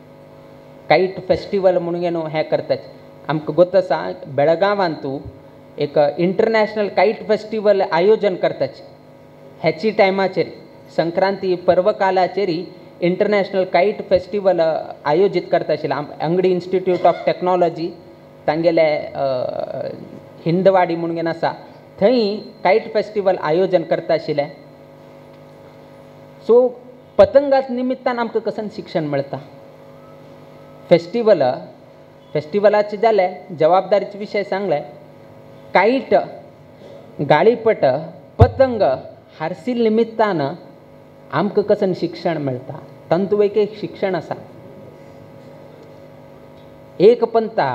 कायट फेस्टिवल म्हणून न्हू हें करताची. आमकां गोत आसा बेळगांवांतू एक इंटरनॅशनल कायट फेस्टिवल आयोजन करताची ह्याची टायमाचेर संक्रांती पर्वकालाचेर इंटरनॅशनल कायट फेस्टिवल आयोजीत करता आशिल्लें. अंगडी इन्स्टिट्यूट ऑफ टॅक्नॉलॉजी तांगेले हिंदवाडी म्हणून आसा थंय कायट फेस्टिवल आयोजन करता आशिल्लें. सो पतंगाच निमित्तान आमकां कसन शिक्षण मेळटा. फेस्टिवल फेस्टिवलाचें जालें जबाबदारीचे विशय सांगले कायट गाळीपट पतंग हारसील निमित्तान आमकां कसन शिक्षण मेळटा. तंतू एक शिक्षण आसा. एक पंता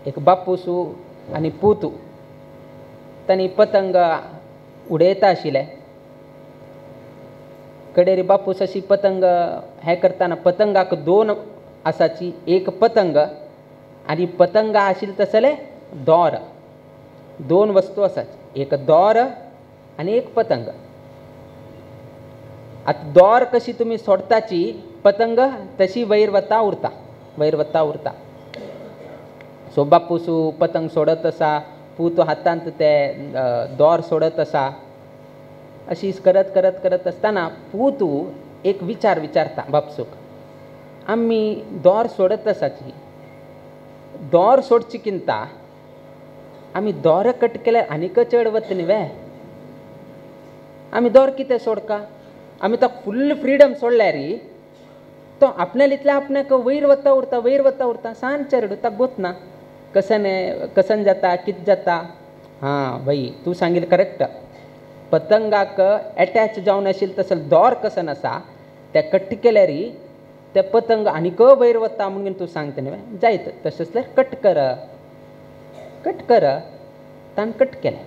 एक बापूसू आनी पुतू तांणी पतंग उडयता आशिल्ले कडेरी बापूस अशी पतंग हें करतना पतंगाक दोन आसाची एक पतंग आनी पतंगा आशिल्ले तसले दोर दोन वस्तू आसाची एक दोर आनी एक पतंग. आतां दोर कशी तुमी सोडताची पतंग तशी वयर वता उरता वयर वता उरता. सो बापूसू पतंग सोडत आसा पूत हातांत ते दोर सोडत आसा अशी करत करत करत आसतना पूत एक विचार विचारता बापसूक आमी दोर सोडत आसाची दोर सोडची किंता आमी दोर कट केल्यार आनीक चड वत न्ही वे आमी दोर कितें सोडका आमी तो फुल्ल फ्रिडम सोडल्यार तो आपल्याला इतल्या आपणाक वयर वता उरता वयर वता उरता सान चेरडू ताका गोत ना कसन कसन जाता कितें जाता. हां भाई तूं सांगिल्लें करेक्ट पतंगाक एटॅच जावन आशिल्लें तसो दोर कसन आसा ते कट केल्यार ते पतंग आनीक वयर वता म्हणून तूं सांगता न्ही जायत तशें आसल्यार कट कर कट कर. ताणें कट केलें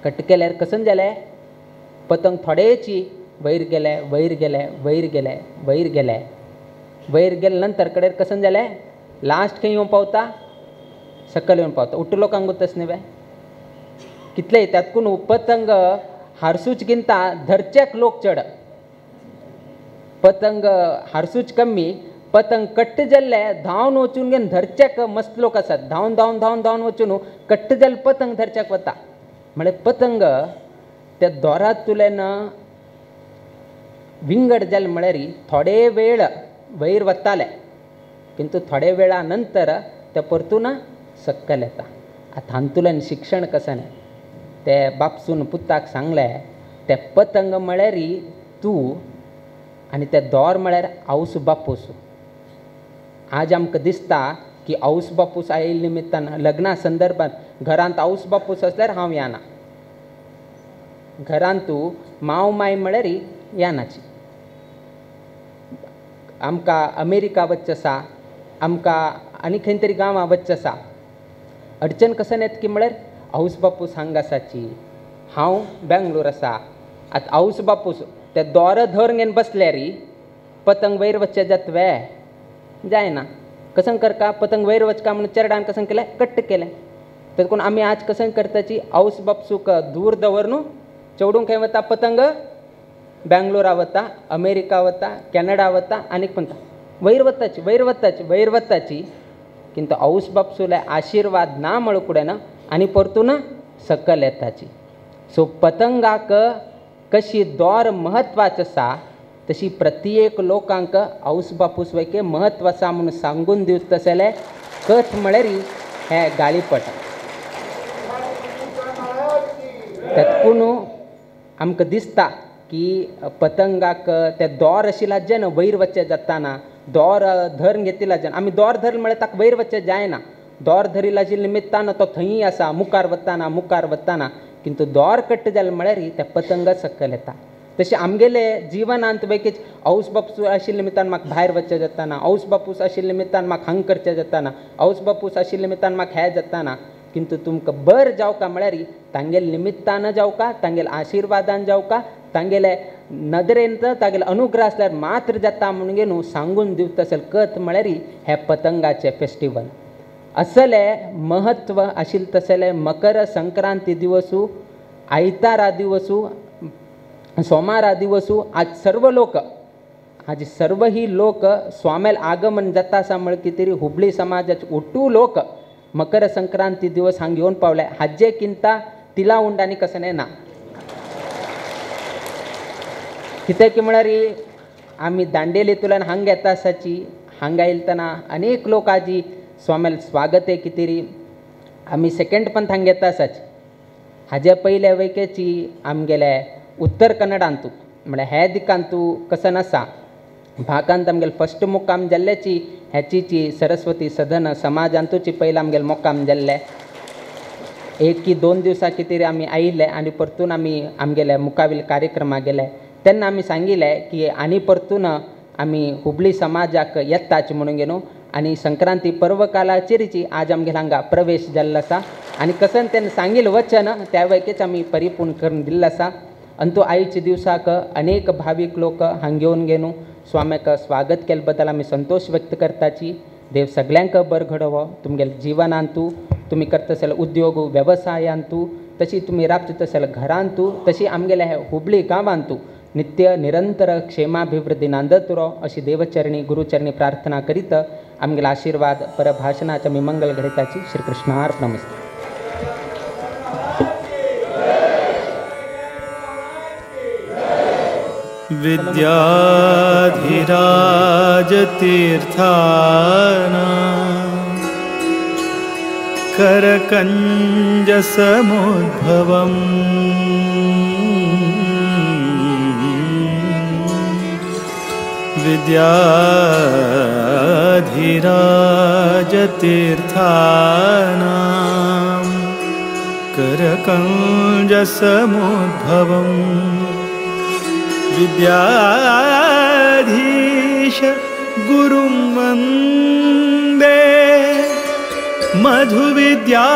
कट केल्यार कसन जालें पतंग थोडेची वयर गेले वयर गेले वयर गेले वयर गेले वयर गेले नंतर कडेर कसन जालें लास्ट खंय येवन पावता सकयल येवन पावता. उट्ट लोकांक तशें न्ही कितले तातूंत पतंग हारसूच गिनता धरच्याक लोक चड पतंग हारसूच कमी पतंग कट्ट जाल्ले धांवन वचून घेवन धरच्याक मस्त लोक आसात धांवन धांवन धांवन धांवन वचून कट्ट जाल्ले पतंग धरच्याक वता म्हळ्यार पतंग त्या दोरांतल्यान विंगड जालें म्हळ्यार थोडे वेळ वयर वताले किंतु थोडे वेळा नंतर ते परतून सकयल येता. आतां हातूंतल्यान शिक्षण कशें ते बापसून पुताक सांगलें ते पतंग म्हळ्यार तूं आनी ते दोर म्हळ्यार आवस बापूस. आज आमकां दिसता की आवस बापूस आयिल्ले निमित्तान लग्ना संदर्भात घरांत आवस बापूस आसल्यार हांव येना घरांत तूं माव माय म्हळ्यार येनाची. आमकां अमेरिका वचचें आसा आमकां आनी खंय तरी गांवां वचचें आसा अडचण कसन येता की म्हळ्यार आवस बापूस हांगा आसाची हांव बेंगलोर आसा. आतां आवस बापूस ते दोर धर घेवन बसल्यार पतंग वयर वचचें जाता वे जायना. कसन करका पतंग वयर वचका म्हणून चेरडान कसन केलें कट्ट केलें. तेका आमी आज कसन करताची आवस बापसूक दूर दवर न्हू चेडूंक खंय वता पतंग बेंगलोरा वता अमेरिका वता कॅनडा वता आनीक पण वयर वताची वयर वताची वयर वताची किंतु आवस बापसूले आशिर्वाद ना म्हणू ना आनी परतून सकयल येताची. सो पतंगाक कशी दोर म्हत्वाचो आसा तशी प्रत्येक लोकांक औस बापूस वैके महत्व आसा म्हणून सांगून दिवच तसले कथ म्हळ्यार हे गाळीपट. तेतकून आमकां दिसता की पतंगाक ते दोर आशिल्ला जेन्ना ना वयर वचचें जाताना दोर धरून घेतिल्ला जेन्ना आमी दोर धर म्हळ्यार ताका वयर वचचें जायना, दोर धरिल्ला निमित्तान तो थंय आसा मुखार वताना मुखार वताना, किंतु दोर कट्ट जालें म्हळ्यार ते पतंग सकयल येता. तशें आमगेले जिवनांत वेगळीच औस बापूस आशिल्ले निमित्तान म्हाका भायर वचचें जाताना, औस बापूस आशिल्ले निमित्तान म्हाका हांग करचें जाताना, औस बापूस आशिल्ले निमित्तान म्हाका हें जाताना, किंतु तुमकां बर जावका म्हळ्यार तांगेले निमित्तान जावका, तांगेले आशिर्वादान जावका, तांगेले नदरेन तागेले अनुग्रह आसल्यार मात्र जाता म्हणून न्हू सांगून दिवता असेल कथ म्हळ्यार हे पतंगाचें फेस्टिवल. असले महत्व आशिल्लें तसले मकर संक्रांती दिवसू, आयतारा दिवसू, सोमारा दिवसू आज सर्व लोक, आज सर्व ही लोक स्वामेल आगमन जाता आसा म्हळ कितें हुबळी समाजाचे ओटू लोक मकर संक्रांती दिवस हांग येवन पावले. हाजे किंता तिला उंड आनी कसने ना, कित्याक म्हळ्यार आमी दांडेलींतल्यान हांग येता आसाची, हांगा येतना अनेक लोक आजी स्वामेल स्वागत आहे कितें आमी सेकंड पंथ हांग येता आसाची. हाजे पयले वैकेची आमगेले उत्तर कन्नडांतू म्हळ्यार हे दिकांतू कसन आसा भागांत आमगेले फस्ट मुक्काम जाल्ल्याची ह्याचीची सरस्वती सदन समाजांतूची पयलीं आमगेले मुक्काम जाल्ले. एक की दोन दिवसां कितें आमी आयिल्ले आनी परतून आमी आमगेले मुखावेले कार्यक्रमाक गेले तेन्ना आमी सांगिल्लें की आनी परतून आमी हुबळी समाजाक येताच म्हणून न्हू आनी संक्रांती पर्व कालाचेरीची आज आमगेले हांगा प्रवेश जाल्लो आसा आनी कसन तेन्ना सांगिल्लें वचन त्या वैकेच आमी परिपूर्ण करून दिल्लो आसा. अंतू आयच्या दिवसाक अनेक भावीक लोक हांग येवन घेवन स्वाम्याक स्वागत केले बद्दल आमी संतोश व्यक्त करताची. देव सगळ्यांक बर घडोवो तुमगेले जिवनांतू, तुमी करता आसले उद्योग वेवसायांतू, तशी तुमी राबता तसले घरांतू, तशी आमगेले हे हुबळी गांवांतू नित्य निरंतर क्षेमाभिवृद्धी नांदत उरो अशी देवचरणी गुरुचरणी प्रार्थना करीत आमगेले आशीर्वाद परभाषणाचे आमी मंगल घडयताची. श्रीकृष्णार्पणमस्तु. विद्याधिराजतीर्थाना करकञ्जसमुद्भवम् विद्याधिराजतीर्थाना करकञ्जसमुद्भवम् विद्याधीश गुरुं वन्दे मधुविद्या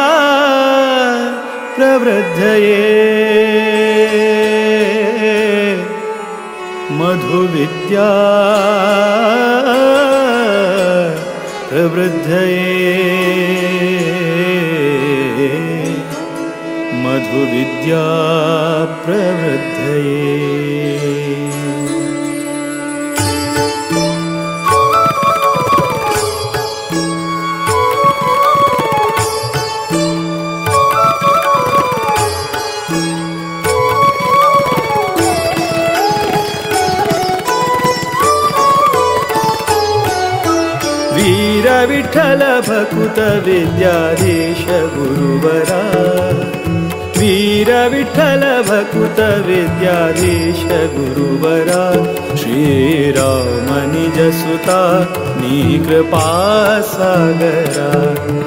प्रवृद्धये मधुविद्या प्रवृद्धये मधुविद्या प्रवृद्धये. वीर विठ्ठल भकुत विद्याधीश गुरुवरा, वीर विठ्ठल भकुत विद्याधीश गुरुवरा, श्रीराम निजसुता नी कृपा सागरा,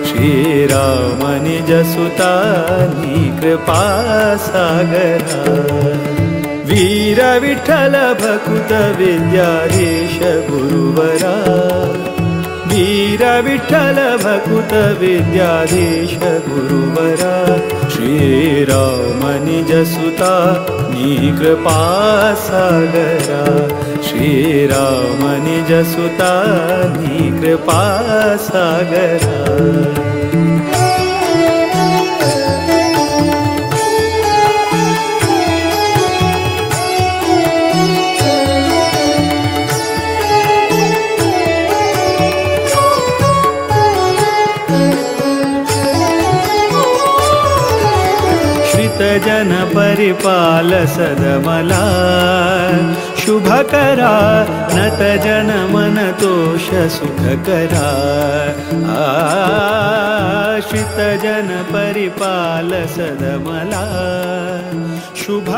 श्रीराम निजसुता नी कृपा सागरा. वीर विठ्ठल भकुत विद्याधीश गुरुवरा, वीर विठ्ठल भकुत विद्याधीश गुरुवरा, श्रीराम निजसुता नी कृपा सागरा, श्रीराम निजसुता नी कृपा सागरा. जन परिपाल सदमला शुभ करा नत जन मन तोष सुख करा आश्रित जन परिपाल सदमला शुभ।